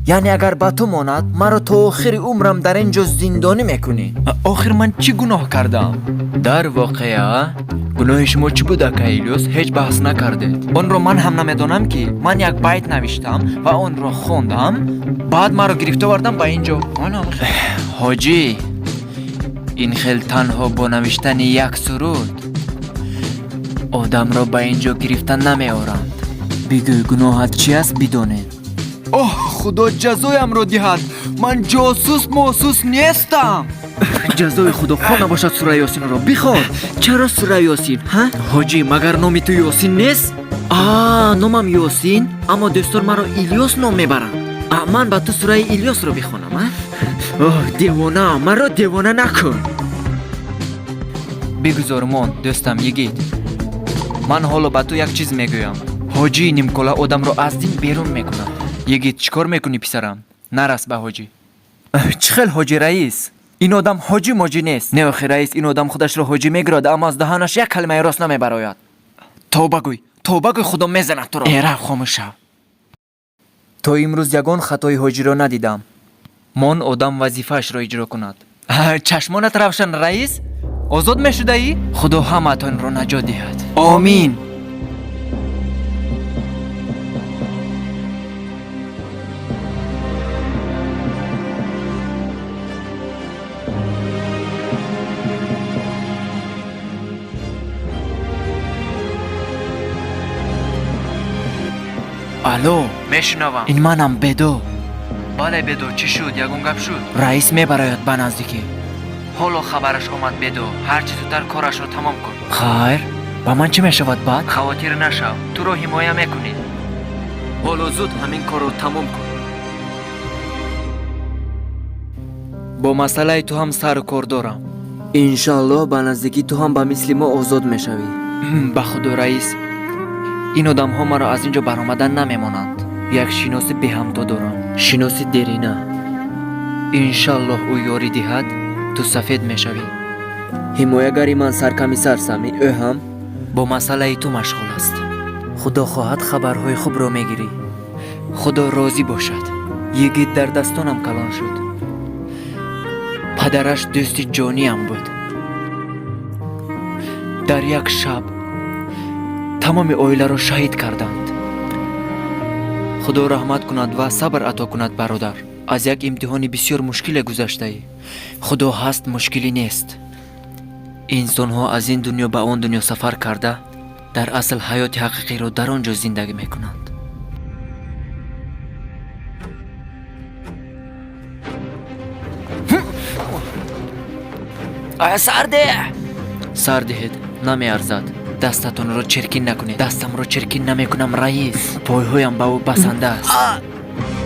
Яъне агар ба ту монад, маро то охири умрам дар ин ҷо зиндонӣ мекунӣ. Охир ман чӣ гуноҳ кардам? Дар воқеа гуноҳи шумо чӣ буд, ака Илёс? Ҳеҷ баҳс накардед. Онро ман ҳам намедонам, ки ман як байт навиштам ва онро хондам, баъд маро гирифта овардам ба ин ҷо. Ҳоҷӣ, ин хел танҳо бо навиштани як суруд одамро ба ин ҷо гирифта намеоранд. Бигӯй, гуноҳат чи аст, бидонем. Оҳ, Худо ҷазоямро диҳад, ман ҷосус мосус нестам. Ҷазои Худо хон набошад, сураи Ёсинро бихон. Чаро сураи Ёсин, ҳа? Ҳоҷӣ, магар номи ту Ёсин нест? А, номам Ёсин, аммо дӯстон маро Илёс ном мебаранд. А, ман ба ту сураи Илёсро бихонам, а? Оҳ, девона, маро девона накун. Бигузор, мон, дӯстам йигит. Ман ҳоло ба ту як чиз мегӯям. Ҳоҷии нимкола одамро аз дин берун мекунад. Йигит, чӣ кор мекунӣ, писарам? Нарас ба ҳоҷӣ. Чӣ хел ҳоҷи, раис? Ин одам ҳоҷӣ моҷӣ нест. Не, охи раис, ин одам худашро ҳоҷӣ мегирад, аммо аз даҳанаш як калимаи рост намебарояд. Тавба гӯй, тавба гӯй, Худо мезанад туро. Э, рав, хомӯш шав. То имрӯз ягон хатои ҳоҷиро надидам. Мон одам вазифаашро иҷро кунад. Чашмонат равшан, раис, озод мешудаӣ. Худо ҳамаатонро наҷот диҳад. Омин. Алло. Мешунавам. Ин манам, Бедо. Бале, Бедо, чӣ шуд? Ягон гап шуд? Раис мебарояд ба наздикӣ. Ҳоло хабараш омад, Бедо. Ҳарчи зудтар корашро тамом кун. Хайр, ба ман чӣ мешавад баъд? Хавотир нашав, туро ҳимоя мекунем. Ҳоло зуд ҳамин корро тамом кун. Бо масъалаи ту ҳам сару кор дорам. Иншаллоҳ, ба наздикӣ ту ҳам ба мисли мо озод мешавӣ. Ба Худо, раис, ин одамҳо маро аз ин ҷо баромадан намемонанд. Як шиноси беҳамто дорам, шиноси дерина. Иншаллоҳ, ӯ ёрӣ диҳад, ту сафед мешавӣ. Ҳимоягари ман саркамисар Сами, ӯ ҳам бо масъалаи ту машғул аст. Худо хоҳад, хабарҳои хубро мегирӣ. Худо розӣ бошад. Йигит дар дастонам калон шуд. Падараш дӯсти ҷониам буд. Дар як шаб тамоми оиларо шаҳид карданд. Худо раҳмат кунад ва сабр ато кунад. Бародар, аз як имтиҳони бисёр мушкиле гузаштаӣ. Худо ҳаст, мушкилӣ нест. Инсонҳо аз ин дунё ба он дунё сафар карда, дар асл ҳаёти ҳақиқиро дар он ҷо зиндагӣ мекунанд. Сарде. Сар диҳед, намеарзад. Дастатонро черкин накунед. Дастамро черкин намекунам, раис. Пойҳоям ба ӯ басанда аст.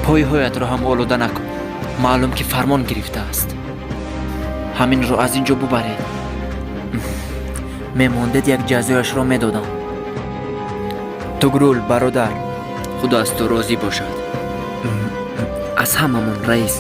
Пойҳоятро ҳам олуда накун. Маълум ки фармон гирифтааст. Ҳаминро аз ин ҷо бубаред. Мемондед, як ҷазояшро медодам. Тугрул, бародар, Худо аз ту розӣ бошад. Аз ҳамамон, раис.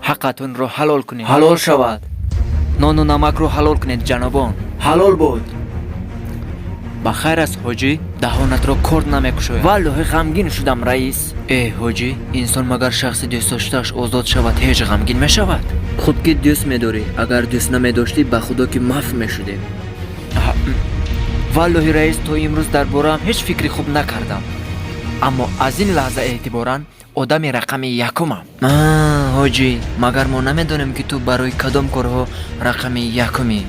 Ҳаққатонро ҳалол кунед. Ҳалол шавад. Нону намакро ҳалол кунед, ҷанобон. Ҳалол буд. Ба хайр аст, ҳоҷӣ, даҳонатро корд намекушояд. Валлоҳи, ғамгин шудам, раис. Э, ҳоҷӣ, инсон магар шахси дӯстдоштааш озод шавад, ҳеҷ ғамгин мешавад? Хуб ки дӯст медорӣ, агар дӯст намедоштӣ, ба Худо ки маф мешудем. Валлоҳи, раис, то имрӯз дар бораам ҳеҷ фикри хуб накардам, аммо аз ин лаҳза эътиборан одами рақами якумам. Ҳоҷӣ, магар мо намедонем, ки ту барои кадом корҳо рақами якумӣ?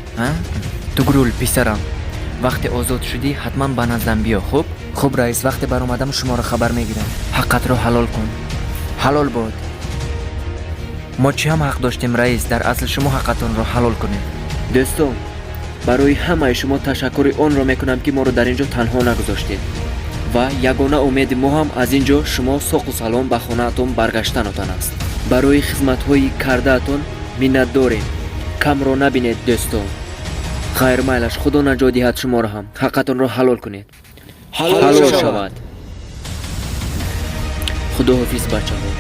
Тугрул, писарам, вақте озод шудӣ, ҳатман ба наздам биё, хуб? Хуб, раис, вақте баромадам, шуморо хабар мегирам. Ҳаққатро ҳалол кун. Ҳалол бод. Мо чӣ ҳам ҳақ доштем, раис? Дар асл шумо ҳаққатонро ҳалол кунед. Дӯстон, барои ҳамаи шумо ташаккури онро мекунам, ки моро дар ин ҷо танҳо нагузоштед, ва ягона умеди мо ҳам аз ин ҷо шумо соқу салом ба хонаатон баргаштанатон аст. Барои хизматҳои кардаатон миннатдорем. Камро набинед, дӯстон. Хайр, майлаш, Худо наҷот диҳад шуморо ҳам. Ҳаққатонро ҳалол кунед. Ҳалол шавад. Худоҳофиз, бачаҳо.